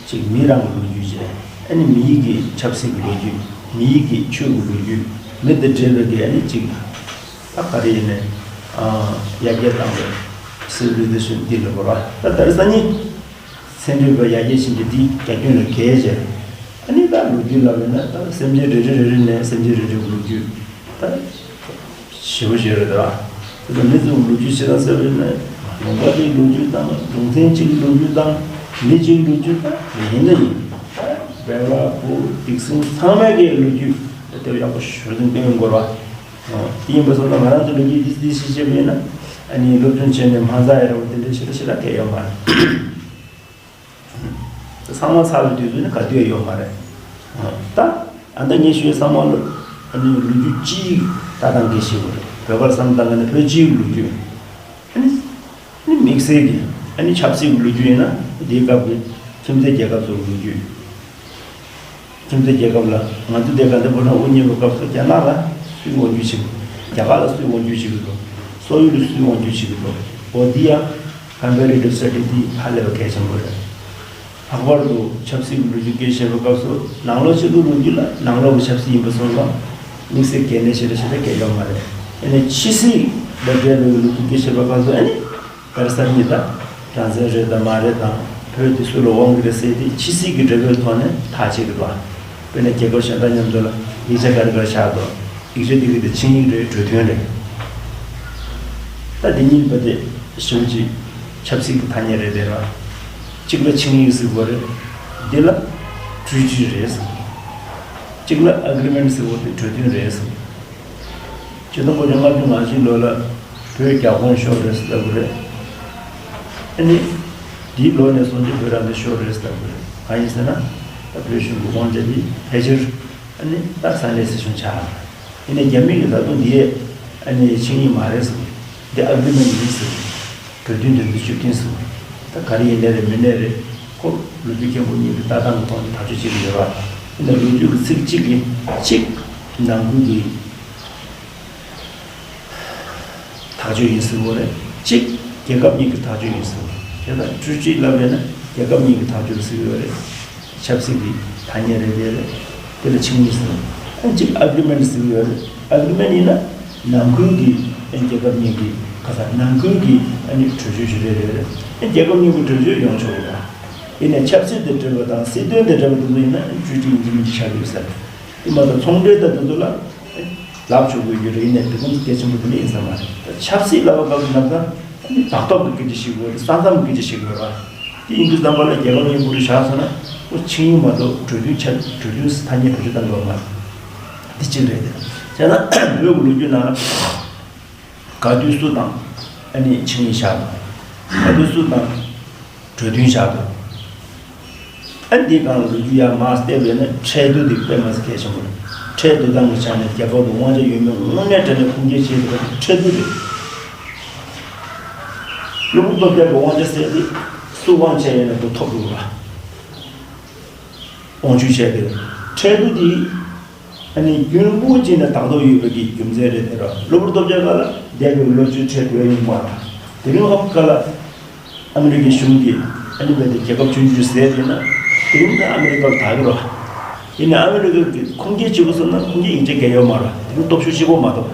གཅིག་མི་རང་གི་ལོ་རྒྱུས་བྱས། ཨ་ནི་མི་ཡི་གི་ཆབ་སྲིད་ཀྱི་ལོ་རྒྱུས། མི་ཡི་གི་ཆོས་ཀྱི་ལོ་རྒྱུས། མི་དང་འབྲེལ་བའི་གི་ཨ་ནི་གཅིག་ད་ག་རེ་ཡིན་ནའི། ཨ། ཡར་རྒྱས་བཏང་བའི་སི་ཝི་ལི་ཛེ་ཤན་འདི་ལ་གོ་ར། ད་དེང་སང་ཉིན་ཚན་རིག་པ་ཡར་རྒྱས་ཕྱིན་ཏེ་འདི་རྒྱ་ཁྱོན་ལ་གས་བྱས། ཨ་ནི་ད་ལོ་རྒྱུས་ལབ་པ་ཡིན་ན་ད་སེམས་ཅན་རེ་རེ་རེ་རེ་ནས་སེམས་ཅན་རེ་རེ་གི་ལོ་རྒྱུས་ད། ཞེ་པོ་ཞིག་རེད་དོ། དེ་ཚོ་མི་ཚོའི་ལོ་རྒྱུས་ཆེ་ས་ཟེར་བ་ཡིན་ན། ལུང་པ་གཅིག་ལོ་རྒྱུས་དང་གདུང་སེམས་གཅིག་ལོ་རྒྱུས་དང་མི་གཅིག་ལོ་རྒྱུས་དང་ཡིན་ན་ཡིན། སྦལ་པ་བུ་སྡིག་སྲིན་ཚང་མའི་གི་ལོ་རྒྱུས་དེ་ཡག་པོ་ཞེ་པོ་ཅིག་སྟོན་ཡོང་དགོས་ར། དེ་ཡིན་པ་སོང་ཙང་ང་རང་ཚོ་ལོ་རྒྱུས་འདི་འདི་ཞིག་བཤད་པ་ཡིན་ན། ཨ་ནི་སློབ་སྦྱོང་བྱས་ནས་མ་ཚར་ཡ་ར་བ་དེ་འདྲ་ཞེ་དྲག་ཞེ་དྲག་གལ་ཡོད་མ་རེད། ཚང་མ་ཚར་བའི་དུས་ཚོད་ནི་ག་དུས་ཡང་ཡོད་མ་རེད། ད་ཨ་ད་ངས་ཞུས་ཚང་མ་ལོ་ཨ་ནི་ལོ་རྒྱུས་སྤྱིའི་ལྟ་སྟངས་ཀྱི་ཞིག་རེད། བོད་པར་བསམ་བཏང་གི་ནི་བོད་སྤྱིའི་ལོ་རྒྱུས། ཨ་ནི་ཨ་ནི་དམིགས་བསལ་གྱི་ཨ་ནི་ཆབ་སྲིད་ཀྱི་ལོ་རྒྱུས་ཡིན་ན་དེའི་སྐབས་ཀྱི་ཁྱིམ་མཚེས་རྒྱལ་ཁབ་ཚོའི་ལོ་རྒྱུས། ཁྱིམ་མཚེས་རྒྱལ་ཁབ་ལ་ང་ཚོ་དེ་ག་འདི་བོད་ནང་དབུ་བརྙེས་པའི་སྐབས་སུ་རྒྱ་ནག་ལ་སུས་དབང་སྒྱུར་བྱེད་ཀྱི། རྒྱ་གར་ལ་སུས་དབང་སྒྱུར་བྱེད་ཀྱི་འདུག་སོག་ཡུལ་ལ་སུས་དབང་སྒྱུར་བྱེད་ཀྱི་འདུག་འོ་འདི་ཡང་ཀམ་པེ་རེ་ཊིབ་སི་ཊ་ཌི་འདི་ཧ་ལས་པ་གལ་ཆེན་པོ་རེད། ལྷག་པར་དུ་ཆབ་སྲིད་ཀྱི་ལོ་རྒྱུས་སྐད་ཆ་བཤད་པའི་སྐབས་སུ་ནང་ལོགས་ཆེད་དུ་ལོ་རྒྱུས་ལ་ནང་ལོགས་ཀྱི་ཆབ་སྲིད་ཡིན་པ་སོང་ཙང་དམིགས་བསལ་གལ་གནད་ཆེ་རེ་ཆེ་རེ་གལ་ཡོད་མ་རེད། ཨ་ནི་ཕྱི་སྲིད་ལ་འབྲེལ་བའི་ལོ་རྒྱུས་སྐད་ཆ་བཤད་པའི་སྐབས་སུ་ཨ་ནི། ག་རེ་ཟེར་ནི་ད། རང་བཙན་རེད་དང་མ་རེད་དང་། བོད་འདི་སུ་ལ་དབང་གི་རེད་ཟེར་དེ་ཕྱི་སྲིད་ཀྱི་འབྲེལ་བའི་ཐོག་ནས་ཐག་བཅད་ཀྱི་འདུག་དཔེར་ན་རྒྱལ་ཁབ་གཞན་དག་མཉམ་དུ་ལ་ཡིག་ཆ་ག་རེ་ག་རེ་བཞག་འདུག་ཡིག་ཆ་འདི་གི་དེ་ཆིངས་ཡིག་རེད། གྲོས་མཐུན་རེད། ད་འདི་གཉིས་པ་དེ་ཞེ་པོ་ཅིག་ཆབ་སྲིད་ཀྱི་ཐ་སྙད་རེད་དེ་ར། གཅིག་ལ་ཆིངས་ཡིག་ཟེར་དགོས་རེད། འདི་ལ་ཊི་རི་ཊི་རེད་ཟེར། གཅིག་ལ་ཨེ་གྷི་རི་མེན་ཊི་ཟེར་དགོས་དེ་གྲོས་མཐུན་རེད་ཟེར། ཆིག་སྟོང་དགུ་བརྒྱ་ལྔ་བཅུ་ང་གཅིག་ལོ་ལ་བོད་རྒྱ་ཁོངས་ཤོར་རེད་ཟེར་ལབ་དགོས་རེད། ཨ་ནི། འདིའི་ལོ་ནས་བཟུང་སྟེ་བོད་རང་བཙན་ཤོར་རེད་ཟེར་ལབ་དགོས་རེད། གང་ཡིན་ཟེར་ན། ད་བོད་གཞུང་གི་དབང་ཆ་འདི་ཕལ་ཆེར་ཨ་ནི་ད་ས་གནས་སྲིད་གཞུང་ཆགས། ཡིན་ནའི་རྒྱ་མི་གིས་ད་དུང་འདི་ཨ་ནི་ཆིངས་ཡིག་མ་རེད་ཟེར། འདི་ཨེ་གྷི་རི་མེན་ཊི་ཡིན་ཟེར། གྲོས་མཐུན་དོན་ཚན་བཅུ་བདུན་ཟེར། ད་ག་རེ་ཡིན་ནའི་རེད་མིན་ནའི་རེད། ཁོ་ལོ་རྒྱུས་མཁན་པོ་གཉིས་ཀྱི་ལྟ་སྟངས་ཀྱི་ཐོག་ནས་ཐག་གཅོད་བྱེད་ཀྱི་ཡོད་པ། ཡིན་ནའི་ལོ་རྒྱུས་ཀྱི་ཚིག་གཅིག་གིས་གཅིག་ནང་ཁུལ་གྱི་ཐག་གཅོད་ཡིན་ཟེར་བ་རེད། གཅིག་རྒྱལ་ཁབ་གཉིས་ཀྱི་ཐག་གཅོད་ཡིན་ཟེར་བ་རེད། དེ་ལ་ཊི་རི་ཊི་ལབ་ཡོད་ན་རྒྱལ་ཁབ་གཉིས་ཀྱི་ཐག་གཅོད་ཟེར་གྱི་ཡོད་རེད། ཆབ་སྲིད་ཀྱི་ཐ་སྙད་རེད་དེ་རེད། དེ་ལ་ཆིངས་ཡིག་ཟེར་བ། ཨ་གཅིག་ཨེ་གྷི་རི་མེན་ཊི་ཟེར་གྱི་ཡོད་རེད། ཨེ་གྷི་རི་མེན་ཊི་ཡིན་ན་ནང་ཁུལ་གྱི་ཨ་རྒྱལ་ཁབ་གཉིས་ཀྱི་ག་ས་ནང་ཁུལ་གྱི་ཨ་ནི་གྲོས་ཆོད་ཞིག་རེད་དེ་རེད། ཨ་རྒྱལ་ཁབ་གཉིས་ཀྱི་གྲོས་ཆོད་ཡོང་ཆོག་གི་རེད། ཡིན་ནའི་ཆབ་སྲིད་དང་འབྲེལ་བ་དང་སྲིད་དོན་དང་འབྲེལ་བ་དེ་ཚོ་ཡིན་ན་ཊི་རི་ཊི་ཡིན་གཅིག་མིན་གཅིག་ཆགས་ཀྱི་ཡོད་ས་རེད། དེ་མ་གཏོགས་ཚོང་འབྲེལ་དང་དེ་ཚོ་ལ་ལབ་ཆོག་གི་ཡོད་རེད། ཡིན་ནའི་དེ་ཙམ་གལ་ཆེན་པོ་དེ་འདྲ་ཡིན་ས་མ་རེད། ད་ཆབ་སྲིད་ལབ་པ་སྐབས་སུ་ལམ་སང་ཨ་ནི་བདག་ཐོབ་ཀྱི་སྐད་ཆ་ཞིག་དགོས་རེད། ས་མཚམས་ཀྱི་སྐད་ཆ་ཞིག་དགོས་རེད། དེ་ཡིན་དུས་ཙམ་པ་ལ་རྒྱལ་ཁབ་གཉིས་པོ་རུ་བཞག་སོང་ན་ཁོ་ཆིངས་ཡིག་མ་གཏོགས་གྲོས་མཐུན་ཆ་གྲོས་མཐུན་ཐ་སྙད་བེད་སྤྱོད་བཏང་དགོས་མ་རེད། དེ་གཅིག་རེད་དེ། བྱས་ན་བོད་ཀྱི་ལོ་རྒྱུས་ནང་ལ། ག་དུས་སུ་དང་ཨ་ནི་ཆིངས་ཡིག་བཞག་དགོས། ག་དུས་སུ་དང་གྲོས་མཐུན་བཞག་དགོས། ཨ་འདིའི་སྒང་ལ་ལོ་རྒྱུས་ཡར་མར་བལྟས་པས་ན་ཁྲལ་བསྡུ་འདི་དཔེ་མ་སྲིད་གལ་ཆེན་པོ་རེད། ཁྲལ་བསྡུ་སྟངས་ཀྱི་ཆ་ནས་རྒྱལ་ཁབ་ཏུ་དབང་ཆ་ཡོད་མེད་དངོས་གནས་དྲང་གནས་ཁུངས་སྐྱེལ་བྱེད་ཐུབ་པ་དེ་ཁྲལ་བསྡུ་རེད། གློ་བུར་སྟོབས་རྒྱལ་གྱི་དབང་ཆ་ཟེར་དེ་སུ་དབང་ཆ་ཡོད་ན་དེ་ཐོབ་འདུག་ལ། དབང་ཆ་བྱས་ཏེ་ཁྲལ་བསྡུ་དེ། ཨ་ནི་རྒྱུན་བུ་བྱས་ནས་ལྡོག་ཕྱོགས་ཡོད་པའི་གི་རྒྱུ་མཚན་རེད་དེ་ར། གློ་བུར་སྟོབས་རྒྱལ་ཁ་ལ་འདས་པའི་ལོ་བཅུའི་ཁྲལ་དགོས་ཡིན་མ་ར། དེ་རིང་ཧོབ་ཁ་ལ་ཨ་མི་རི་ཀའི་གཞུང་གིས་ཨ་ནི་བས་དེ་རྒྱལ་ཁབ་ཆུང་ཆུང་ཟེར་དེ་ན། དེ་རིང་ད་ཨ་མི་རི་ཀར་ད་གི་ར། ཡིན་ནའི་ཨ་མི་རི་ཀའི་ཁུངས་སྐྱེལ་བྱེད་དགོས་སོང་ན་ཁུངས་སྐྱེལ་ཡིག་ཆ་གལ་ཡོད་མ་ར། དེ་རིང་སྟོབས་ཤུགས་གཅིག་པོ་མ་གཏོགས།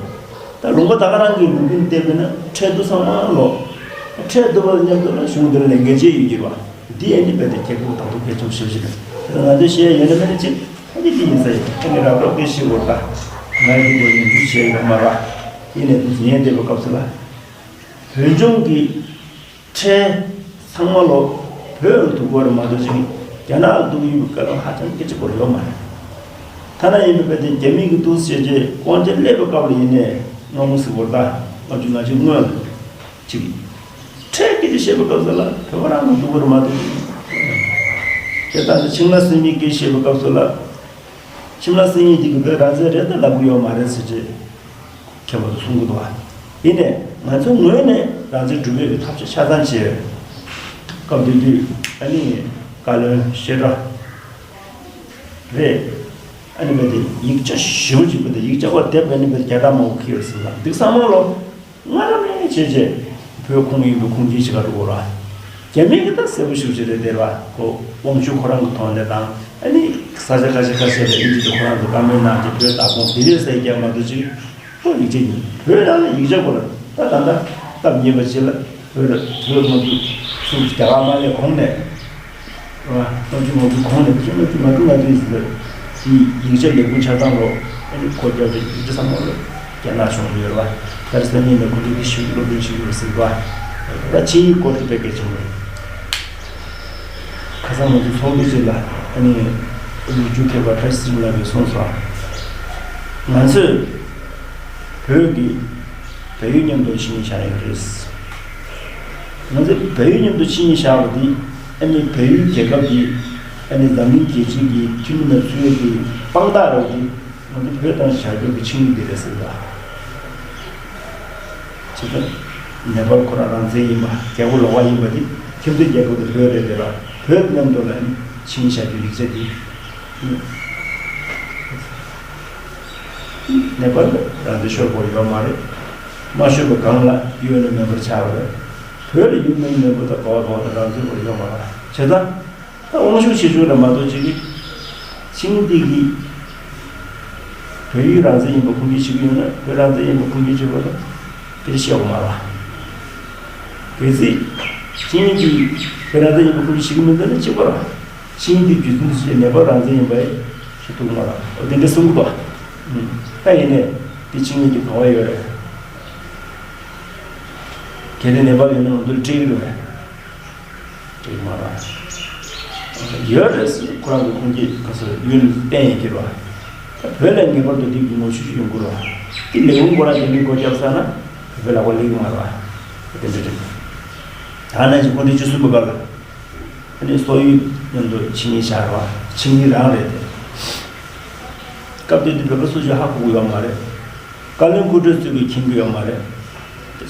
ད་ལུང་པ་ད་ག་རང་གི་ལུགས་ཀུན་བལྟས་པས་ན་ཁྲལ་བསྡུ་ཚང་མ་ལོ། ཁྲལ་བསྡུ་བ་མཉམ་དུ་ལ་གཞུང་འདིར་ལས་འགན་ཆེ་ཡོད་ཀྱི་ར། འདི་ཨ་ནི་བས་དེ་རྒྱལ་ཁབ་དང་དུ་གལ་ཆེན་པོ་ཞེ་པོ་ཞིག་རེད། ང་ཚོས་བཤད་ཡོད་ན་མེད་ན་ཅིག་ཨ་ནི་འདི་ཡིན་ས་ཡིན། ཨ་ནི་རབ་རབ་ཀྱི་ཤི་བོར་ད་ང་འདི་བོ་ཡིན་འདི་བྱས་ཡོད་མ་ར། ཡིན་ནའི་འདི་ཉན་བསྡད་པའི་སྐབས་སུ་ལ། བོད་ལྗོངས་ཀྱི་ཁྲལ་ཚང་མ་ལོ་བོད་ལ་བསྡུ་དགོས་རེད་མ་གཏོགས་ཅིག་རྒྱ་ནག་ལ་བསྡུ་གི་ཡོད་པའི་སྐབས་ལ་ཧ་ཅང་སྐད་ཆ་གོ་ཡོད་མ་རེད། ཐ་ན་ཡིན་པའི་བས་དེ་རྒྱ་མི་གི་འདུག་ཟེར་བྱས་དབང་ཆ་སླེབས་པའི་སྐབས་ལ་ཡིན་ནའི་སྔ་མོ་ཟེར་བོར་ད་ལྔ་བཅུ་ང་གཅིག་སྔོན་ལ། ཅིག་ཁྲལ་སྐད་ཆ་བཤད་པའི་སྐབས་སུ་ལ་བོད་པ་རང་གི་སྡུག་པོར་མ་གཏོགས། དེ་ལྟར་དུ་ཆིང་ལ་སི་ཉིན་གྱིས་བཤད་པའི་སྐབས་སུ་ལ། ཆིང་ལ་སི་ཉིན་དེ་གི་བོད་རང་བཙན་རེད་ད་ལབ་གི་ཡོད་མ་རེད་ཟེར་ཅེས་ཁྱད་པར་དུ་གསུང་གི་འདུག་བ། ཡིན་ནའི་ང་ཚོའི་ངོས་ནས་རང་བཙན་སྒྲུབ་ཡས་ཀྱི་ཐབས་ཤེས་ཆ་ཚང་བྱས། སྐབས་དེ་དུས་ཨ་ནི་བཀའ་བློན་བཤད་གྲྭ་རེད། ཨ་ནི་བས་དེ་ཡིག་ཆ་ཞིབ་པོ་ཅིག་བས་དེ་ཡིག་ཆ་བར་དེབ་ཨ་ནི་བས་བརྒྱ་ཕྲག་མང་པོ་ཁྱེར་ཡོད་ཟེར་ལ་འདུག་བསམ་བློ། སྔ་རབས་ནས་བྱས་རྗེས་བོད་ཁོངས་ཡིན་པའི་ཁུངས་སྐྱེལ་བྱེད་ག་འགྲོ་དགོས་ར། རྒྱ་མི་གི་ད་གསལ་པོ་ཞིག་བྱེད་རེད་དེ་ར་ཁོ་དབང་ཤུགས་ཁོ་རང་གི་ཐོག་ནས་དང་ཨ་ནི་ས་ཆ་ཁ་ཤས་ཁ་ཤས་ལ་ཨིན་ཇི་དུ་ཁོ་རང་གི་བཀའ་མོལ་གནང་རྗེས་བོད་ལྟ་དགོངས་དེ་རེད་ཟེར་རྒྱ་མ་གཏོགས་ཅིག་ཁོ་ཡིག་ཆ་ཡིན་བོད་ནང་ལ་ཡིག་ཆ་དགོས་ར་ད་ད་ད་སྟབས་ཉེས་པ་ཅིག་ལ་བོད་ལ་བོད་མ་གཏོགས་ཚུར་རྒྱ་གར་མ་སླེབས་གོང་ནས། ར། ལྔ་བཅུ་ང་དགུ་གོང་ནས་ལྔ་བཅུ་ང་དགུ་ང་དགུ་ཡིན་ཟེར། དེ་ཡིག་ཆ་ལས་ཁུངས་ཆ་ཚང་ལོ་ཨ་ནི་ཁོ་རྒྱབ་ཀྱི་ཡིག་ཆ་ཚང་མ་ལོ་རྒྱ་ནག་གཞུང་ལ་ཡོད་རེད་བ། ད་རེས་སང་ཉིན་ནས་ཁོ་ཚོས་འདི་ཞུ་སློབ་སྟོན་ཞུ་གི་ཡོད་ཟེར་བ། ད་ཆིངས་ཡིག་སྐོར་དེ་དཔེ་གལ་ཆེན་པོ་རེད། ཁ་སང་ང་ཚོ་ཚོགས་འདུ་ཅིག་ལ་ཨ་ནི་ལོ་རྒྱུས་མཁས་པ་བཀྲ་ཤིས་ཚེ་རིང་ལགས་ཀྱིས་གསུངས་སོང་། ང་ཚོས་བོད་ཀྱི་བལ་ཡུལ་མཉམ་དུ་ཆིངས་ཡིག་བཞག་ཡོད་རེད། ང་ཚོས་བལ་ཡུལ་མཉམ་དུ་ཆིངས་ཡིག་བཞག་པ་འདི་ཨ་ནི་བལ་ཡུལ་རྒྱལ་ཁབ་ཀྱི་ཨ་ནི་འཛམ་གླིང་རྒྱལ་སྤྱིའི་གི་འཐུས་མི་ནང་ཚུད་ཡོད་ཀྱི་དཔང་རྟགས་རེད་འདི་ང་ཚོ་བོད་དང་བཞག་རྒྱུ་གི་ཆིངས་ཡིག་འདི་རེད་ཟེར་ལ། ཅེས་ནེ་པཱལ་ཁོ་རང་རང་བཙན་ཡིན་པ་རྒྱལ་པོ་ལོག་པ་ཡིན་པ་འདི་ཁྱིམ་མཚེས་རྒྱལ་ཁབ་དེ་བོད་རེད་དེ་ལ་བོད་མཉམ་དུ་ལ་ནི་ཆིངས་ཡིག་བཞག་རྒྱུ་ཡིག་ཆ་འདི། ནེ་པཱལ་ལ་རང་བཙན་ཤོར་དགོས་ཡོད་མ་རེད། མ་ཤོར་བའི་སྒང་ལ་ཡུ་ཨེན་མེམ་བར་ཆགས་པ་རེད། བོད་ལ་ཡུ་ཨེན་མེམ་བར་དང་གོ་བ་གོ་བ་དང་རང་བཙན་དགོས་ཡོད་མ་རེད། བྱས་ཙང་ད་དབང་ཤུགས་ཆེ་ཆུང་རེད་མ་གཏོགས་ཅིག་གི་ཆིངས་འདི་གི་བོད་ཡུལ་རང་བཙན་ཡིན་པ་ཁུངས་སྐྱེལ་བྱེད་ཀྱི་ཡོད་ན་བོད་རང་བཙན་ཡིན་པ་ཁུངས་སྐྱེལ་བྱེད་དགོས་ལ་དེ་བཤད་དགོས་མ་རེད། གལ་སྲིད་ཆིངས་འདི་བོད་རང་བཙན་ཡིན་པ་ཁུངས་སྐྱེལ་བྱེད་ཀྱི་མི་འདུག་ན་གཅིག་པ་རེད། ཆིངས་འདི་བརྒྱུད་འཛིན་བྱས་ནེ་པཱལ་རང་བཙན་ཡིན་པ་ཞིག་ཐུག་མ་རེད། འོ་དེ་འདྲ་གསུང་གི་འདུག་ད་ཡིན་ནའི་དེ་ཆིངས་ཡིག་གི་གོ་བ་ཡོད་རེད། གལ་ཏེ་ནེ་པཱལ་ཡིན་ན་ང་ཚོར་སྤྲད་ཀྱི་རེད་པས། སྤྲད་ཀྱི་མ་རེད། ཡོད་རེད་ཟེར་ཁོ་རང་གི་ཁུངས་སྐྱེལ་ག་ཚོད་ཡུན་གཏན་ཡིན་གྱི་རེད་པ། ད་བོད་ལ་ངེས་པར་དུ་འདི་གི་ངོ་ཤེས་ཤིག་ཡོང་གི་རེད་པ། དེ་ལས་ཁུངས་ཁོ་རང་དེ་འདྲའི་སྒོ་བརྒྱབ་ཚར་ན་བོད་ལ་ཁོ་སླེབས་ཀྱི་མ་རེད་པ། དེ་འདྲ་རེད། ད་ནང་བཞིན་ཁོ་འདི་ཆུ་སྲིན་པོ་སྒང་ལ། ཨ་ནི་སོག་ཡུལ་མཉམ་དུ་ཆིངས་ཡིག་བཞག་པ་ཆིངས་ཡིག་རང་རེད་དེ། སྐབས་དེ་དུས་བོད་པ་སུ་ཞིག་ཧ་གོ་གི་ཡོད་མ་རེད། བཀའ་བློན་སྐུ་ཕྲེང་ཚོས་ཀྱིས་མཁྱེན་གྱི་ཡོད་མ་རེད།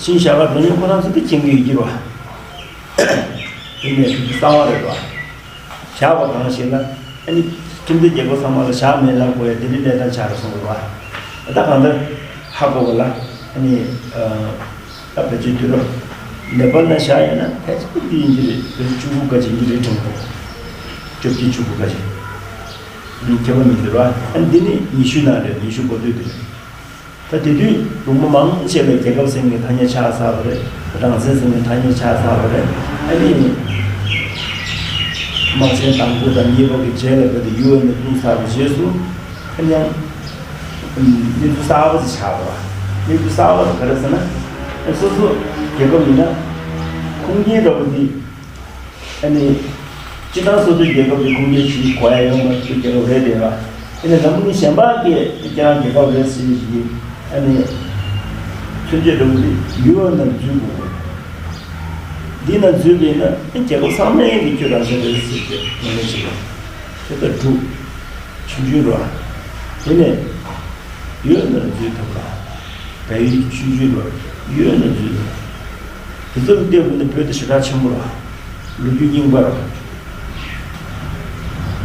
ཆིངས་བཞག་པ་དེ་ནི་ཁོ་རང་ཚོ་དེ་མཁྱེན་གྱི་ཡོད་ཀྱི་རེད་པ། ཡིན་ནའི་དེ་གསང་བ་རེད་པ། བཞག་པ་གང་ཞིག་ལ་ཨ་ནི་ཁྱིམ་མཚེས་རྒྱལ་ཁབ་ཚང་མ་ལ་བཞག་མེད་ལབ་དགོས་ཡ་དེ་འདྲའི་གནས་སྟངས་ཆགས་རེད་གསུངས་པ། ད་གང་ལྟར་ཧ་གོ་བ་ལ་ཨ་ནི། ད་ཕལ་ཆེར་དུས་རབས་ནེ་པཱལ་ནང་བཞག་ཡོད་ན་ཕལ་ཆེར་འདི་ཡིན་གྱི་རེད། བོད་བཅུ་དགུ་ཁ་ཅིག་ཡིན་གྱི་རེད་དྲན་གྱི་འདུག་བཅོ་བརྒྱད་བཅུ་དགུ་ཁ་ཅིག་ཁྱད་པར་མི་འདུག་ར། ཨ་འདི་ནི་ཉི་ཤུ་ནང་རེད། ཉི་ཤུ་འགོ་སྟོད་དེ་རེད། ད་དེ་དུས་ལུང་པ་མང་ཆེ་ལ་རྒྱལ་ཁབ་ཟེར་མཁན་ཐ་སྙད་ཆགས་ཚར་བ་རེད། རང་བཙན་ཟེར་མཁན་ཐ་སྙད་ཆགས་ཚར་བ་རེད། ཨ་ནི་དམག་ཆེན་དང་པོ་དང་གཉིས་པ་གི་རྗེས་ལ་བོད་དུ་ཡུ་ཨེན་ནས་བཙུགས་ཚར་བའི་རྗེས་སུ་ཨ་ནི་ཡང་གནས་ཚུལ་གསར་པ་ཅིག་ཆགས་པ་རེད། གནས་ཚུལ་གསར་པ་དེ་ག་རེ་ཟེར་ན། སོ་སོ་རྒྱལ་ཁབ་ཡིན་ན་ཁུངས་སྐྱེལ་འདྲ་པོ་འདི། ཨ་ནི། སྤྱིར་བཏང་སོ་སོའི་རྒྱལ་ཁབ་ཀྱི་ཁུངས་སྐྱེལ་ཞིག་དགོས་ཡ་ཡོད་མ་རེད། སོ་སོའི་རྒྱལ་ཁབ་རེད་དེ་ལ། ཨ་ནི་འཛམ་བུ་གླིང་གཞན་པ་གིས་ཁྱེད་རང་རྒྱལ་ཁབ་རེད་ཟེར་ཞིག་གིས་ཨ་ནི། མཚོན་བྱེད་འདྲ་པོ་དེ་ཡུ་ཨེན་ནང་འཛུལ་དགོས། འདི་ནང་འཛུལ་བས་ན་རྒྱལ་ཁབ་ཚང་མས་ཀྱི་ཁྱོད་རང་བཙན་རེད་ཟེར་ཏེ་ངོས་ལེན་བྱེད་དགོས། དེ་ལྟར་དྲུག་ཆུང་ཆུང་རུ། དེ་ནས་ཡོད་ན་འཛུལ་ཐུབ་ལ། བལ་ཡུལ་ཆུང་ཆུང་རུ་ཡོད་ན་འཛུལ་ཐུབ། དེ་ཚོ་ལ་བལྟས་པ་ནི་བོད་དེ་ཞེ་དྲག་ཆེན་པོ་ར། ལོ་རྒྱུས་རྙིང་པ་ར།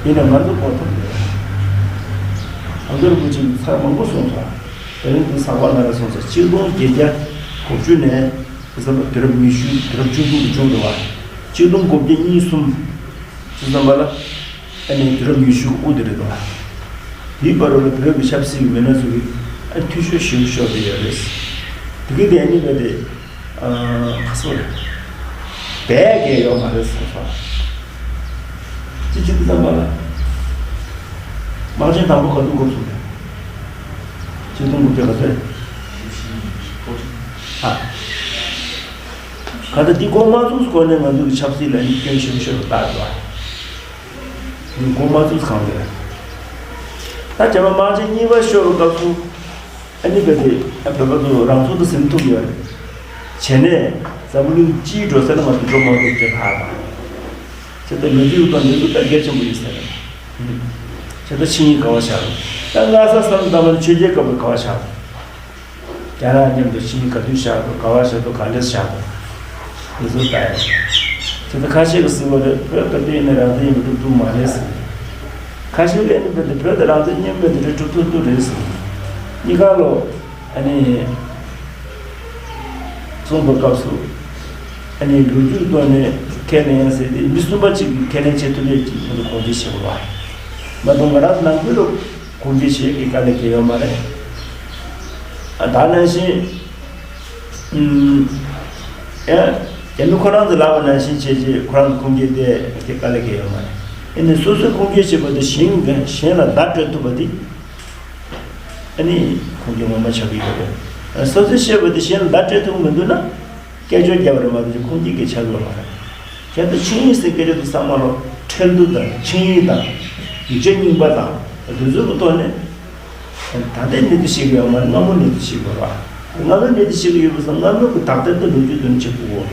ཡིན་ནའི་ང་ཚོ་གོ་ཐུབ་མེད། ཨ་མདོ་རིན་པོ་ཆེ་གིས་ཚར་མང་པོ་གསུངས་སོང་། དེ་རིང་འདི་ཟག་པ་ན་ར་སོང་ཙང་གཅིག་སྟོང་བརྒྱད་བརྒྱ་གོ་བཅུ་ནས་བསམ་པ་དུས་རབས་ཉི་ཤུ་དུས་རབས་བཅུ་དྲུག་གི་བཅུ་འདྲ་བ། གཅིག་སྟོང་དགུ་བརྒྱ་གཉིས་གསུམ་ཅི་བསམ་པ་ལ། ཨ་ནི་དུས་རབས་ཉི་ཤུ་གི་དབུ་དེ་རེད་དོ། དེའི་བར་དུ་ལ་བོད་ཀྱི་ཆབ་སྲིད་ཀྱི་མི་སྣ་ཚོ་གིས་ཨ་འཐུས་ཤོར་ཞེ་པོ་ཤོར་བསྡད་ཡོད་རེད། དེ་གི་དེ་ཨ་ནི་བས་དེ་ཨ་ཁ་སོ་རེད། བས་གས་ཡོད་མ་རེད་ཟེར་སོང་། ཅི་ཅི་དེ་ཙམ་པ་ལ། དམག་ཆེན་དང་པོ་ག་དུས་འགོ་ཚུགས་རེད། ཆིག་སྟོང་དགུ་བརྒྱ་ག་ཚོད་རེད། ཨ། ག་ད་འདི་འགོ་མ་ཚུགས་སུ་གོ་ནས་ང་ཚོ་གི་ཆབ་སྲིད་ལ་ནི་སྐྱོན་ཞེ་པོ་ཤོར་བ་ལྟར་རེད་བ། འགོ་མ་ཚུགས་གང་རེད། ད་རྒྱ་མ་དམག་ཆེན་གཉིས་པ་ཤོར་བའི་སྐབས་སུ་ཨ་ནི་བོད་དེ་ཨ་བོད་པ་ཚོ་རང་ཚུགས་དང་ཟིན་ཐུབ་ཡོད་རེད། བྱས་ནས་འཛམ་བུ་གླིང་སྤྱིའི་འགྲོ་ས་ལ་ང་ཚོ་འགྲོ་མ་ཐུབ་ཅེས་ཧ་གོ། བྱས་ཙང་ལོ་རྒྱུས་ཀྱི་ཐོག་འདི་ཚོ་ད་གལ་ཆེན་པོ་ཡིན་ཟེར། བྱས་ཙང་ཆིངས་ཡིག་ག་བ་བཞག་རེད། ད་སྔ་ས་བསམ་བློ་བཏང་བ་ནི་ཆོས་རྒྱལ་སྐབས་ལ་ག་བ་བཞག་རེད། རྒྱ་ནག་མཉམ་དུ་ཆིངས་ཡིག་ག་དུས་བཞག་འདུག་ག་བ་བཞག་འདུག་ག་འདྲས་བཞག་འདུག་འདི་ཚོ་ལྟ་ཡ། དེ་ཚོ་ཁ་ཤས་ཀྱིས་ཟེར་བ་རེད། བོད་ག་དུས་ཡིན་ན་རང་བཙན་ཡིན་པ་སྒྲུབ་ཐུབ་མ་རེད་ཟེར། ཁ་ཤས་ལ་ནི་བོད་དེ་བོད་དེ་རང་བཙན་མཉམ་མེད་དེ་རེད། སྒྲུབ་ཐུབ་ཐུབ་རེད་ཟེར། གཉིས་ཀ་ལོ་ཨ་ནི་གསུངས་པའི་སྐབས་སུ་ཨ་ནི་ལོ་རྒྱུས་ཐོག་ནས་ཁས་ལེན་ཡ་ཟེར་ཏེ་མི་གསུམ་པ་གཅིག་གིས་ཁས་ལེན་བྱེད་ཐུབ་ཡས་ཀྱི་ཁོང་ཚོ་དགོངས་འགལ་བྱེད་དགོས་པ་མ་གཏོགས་ང་རང་ནང་ཁུལ་དུ། དགོངས་འགལ་བྱེད་ཀྱི་དཀའ་ལས་ཁེལ་ཡོད་མ་རེད། ཨ་ད་ནང་བཞིན་ཨུམ་ཡ་རྒྱ་མི་ཁོ་རང་ཚོ་ལབ་པ་ནང་བཞིན་བྱས་རྗེས་ཁོ་རང་ཚོ་ཁུངས་སྐྱེལ་ཏེ་དེ་དཀའ་ལས་ཁེལ་ཡོད་མ་རེད། ཨེ་ནི་སོ་སོས་ཁུངས་སྐྱེལ་བྱེད་པ་དེ་གཞན་གཞན་ལ་བརྡ་སྤྲོད་ཐུབ་པ་དེ་ཨ་ནི་ཁུངས་སྐྱེལ་ངོ་མ་ཆགས་ཀྱི་ཡོད་རེད། སོ་སོས་བཤད་པ་དེ་གཞན་ལ་བརྡ་སྤྲོད་ཐུབ་མི་འདུག་ན། སྐད་ཅོར་བརྒྱབ་པ་རེད་མ་གཏོགས་ཁུངས་སྐྱེལ་གྱི་ཆགས་ཡོད་མ་རེད། གལ་ཏེ་ཆིངས་ཡིག་ཟེར་སྐད་ཆ་དེ་ཚང་མ་ལོ་ཁྲལ་བསྡུ་དང་ཆིངས་ཡིག་དང་ཡིག་ཆ་རྙིང་པ་དང་དེ་ཚོའི་གི་ཐོག་ནས་ད་ལྟའི་གནས་ཚུལ་ཤེས་ཀྱི་ཡོད་མ་རེད། སྔ་མོ་གནས་ཚུལ་ཤེས་དགོས་ར། སྔ་མོའི་གནས་ཚུལ་ཤེས་ཀྱི་ཡོད་པ་སོང་སྔ་མོའི་གི་དག་ཐེར་དུ་ལོ་རྒྱུས་དོན་གཅིག་པུ་གོ།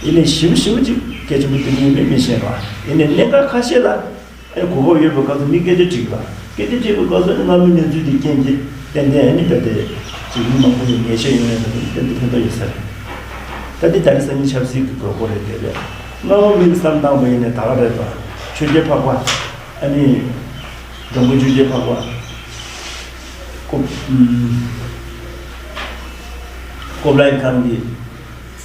ཡིན་ནའི་ཞིབ་ཞིབ་ཅིག་གལ་ཆེན་པོ་དེ་ཡིན་མིན་མི་ཤེས་ར། ཡིན་ནའི་གནད་འགག་ཁ་ཤས་ལ། ཨེ་གོ་སྐབས་ཡོད་པའི་སྐབས་སུ་མི་སྐད་ཆ་དྲིས་པ། སྐད་ཆ་དྲིས་པའི་སྐབས་སུ་ཨེ་སྔ་མོའི་གནས་ཚུལ་དེ་རྐྱེན་གྱིས་ཏན་ཏན་ཨེ་ནི་བལྟས་ཏེ་ཅིག་མི་མང་པོ་ཡི་ངེས་ཤེས་ཡོང་ཡ་དེ་ཏན་ཏན་ཕན་ཐོགས་ཡོད་ས་རེད། ད་འདི་ད་རེས་སང་ཉིན་ཆབ་སྲིད་ཀྱི་དགོས་མཁོ་རེད་དེ་རེད། སྔ་མོ་མིས་བསམ་བཏང་བ་ཡིན་ནའི་ད་ག་རེད་དོ། ཆོས་རྒྱལ་འཕགས་པ་ཨ་ནི་འབྲོང་པོ་ཆོས་རྒྱལ་འཕགས་པ་ཀོ་ཀོབ་ལའི་ཁང་གི་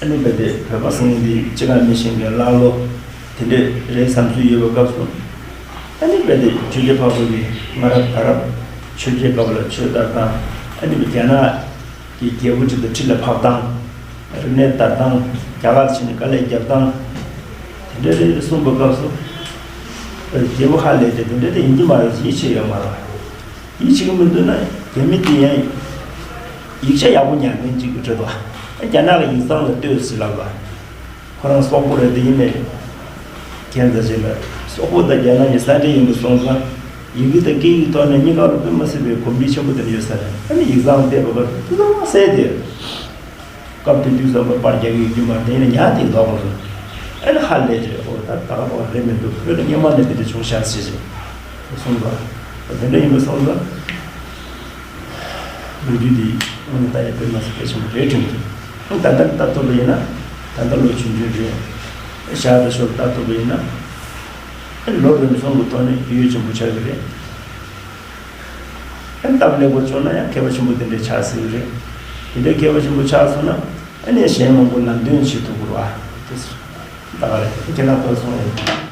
ཨ་ནི་བལྟས་ཏེ་བོད་པ་སེང་གེ་འདི་ཅི་ག་མི་ཤེས་མཁན་ཀླ་ཀློ་དེ་འདྲས་རེད་བསམ་ཚུལ་ཡོད་པའི་སྐབས་སུ། ཨ་ནི་བལྟས་ཏེ་ཆོས་རྒྱལ་འཕགས་པ་གིས་སྔ་རབས་ད་རབས་ཆོས་རྒྱལ་སྐབས་ལ་ཆོས་དར་སྟངས། ཨ་ནི་རྒྱ་ནག་གི་རྒྱལ་པོ་ཅིག་དང་ཁྲི་ལ་ཕབ་སྟངས། རིག་གནས་དར་སྟངས། རྒྱ་གར་ཕྱིན་ནས་དཀའ་ལས་བརྒྱབ་སྟངས། དེ་འདྲས་རེད་གསུངས་པའི་སྐབས་སུ། རྒྱལ་པོ་ཧ་ལས་ཏེ་དེ་འདྲས་དེ་ཡིན་གྱི་མ་རེད། ཡིད་ཆེས་ཡོད་མ་རེད། ཡིད་ཆེས་ཀྱི་མི་འདུག་ན་རྒྱ་མི་དེ་ཡང་ཡིག་ཆ་ཡག་པོ་ཉར་མཁན་ཅིག་རེད་དོ། རྒྱ་ནག་གི་ཡིག་ཚང་ལ་ལྟོས་ཟེར་ལབ་ལ། ཁོ་རང་སོག་པོ་རེད་དེ་ཡིན་ནའི། ཁྱེད་ཚོ་ཅིག་ལ་སོག་པོ་དང་རྒྱ་ནག་གཉིས་ས་འབྲེལ་ཡིན་པ་སོང་ཙང་ཡི་གེ་དང་སྐད་ཡིག་ཐོག་ནས་གཉིས་ཀ་ལ་དཔེ་མ་སྲིད་པའི་གོམས་འདྲིས་ཆེན་པོ་དེ་འདྲ་ཡོད་ས་རེད། ཨ་ནི་ཡིག་ཚང་བལྟས་པ་ཁོ་ཚང་མ་གསལ་དེ། སྐབས་དེ་དུས་ཙམ་པ་པར་རྒྱག་གི་ཡོད་རྒྱུ་མ་རེད། ཡིན་ན་ཉག་དེ་ལྡོག་པ་རེད། ཨ་ནི་ཧ་ལས་རེད། ཨོ་ད་ད་ག་པ་རེད་མི་འདུག་བོད་ལ་སྔོན་མ་ནས་དེ་འདྲ་བྱུང་ཤག་ཟེར་ཞིག་གསུངས་པ། དེ་འདྲ་ཡིན་པ་སོང་ཙང་ལོ་རྒྱུས་འདི་དངོས་གནས་ལྟ་ཡ་དཔེ་མ་སྲིད་གལ་ཆེན་པོ་རེད་དྲན་གྱི་འདུག་ད་ལྟ་ལྟ་ཐུབ་པ་ཡིན་ན་ད་ལྟ་ལོ་ཆུང་ཆུང་རེད། ཞག་དང་ཞོར་ལྟ་ཐུབ་པ་ཡིན་ན་ཨ་ནི་ལོ་རིམ་བྱུང་གི་ཐོག་ནས་ཡིད་ཆེས་ཆེན་པོ་ཆགས་ཀྱི་རེད། ཨ་ནི་སྟབས་ལེགས་པོ་བྱུང་ན་ཡང་མཁས་པ་ཆེན་པོ་དེ་འདྲའི་ཆགས་སྲིད་ཀྱི་རེད། དེ་འདྲའི་མཁས་པ་ཆེན་པོ་ཆགས་སོང་ན་ཨ་ནི་གཞན་མང་པོ་ལམ་སྟོན་བྱེད་ཐུབ་ཀྱི་རེད་བ། དེ་ད་ག་རེད། ཁྱེད་རང་ཕར་སོང་ཡིན།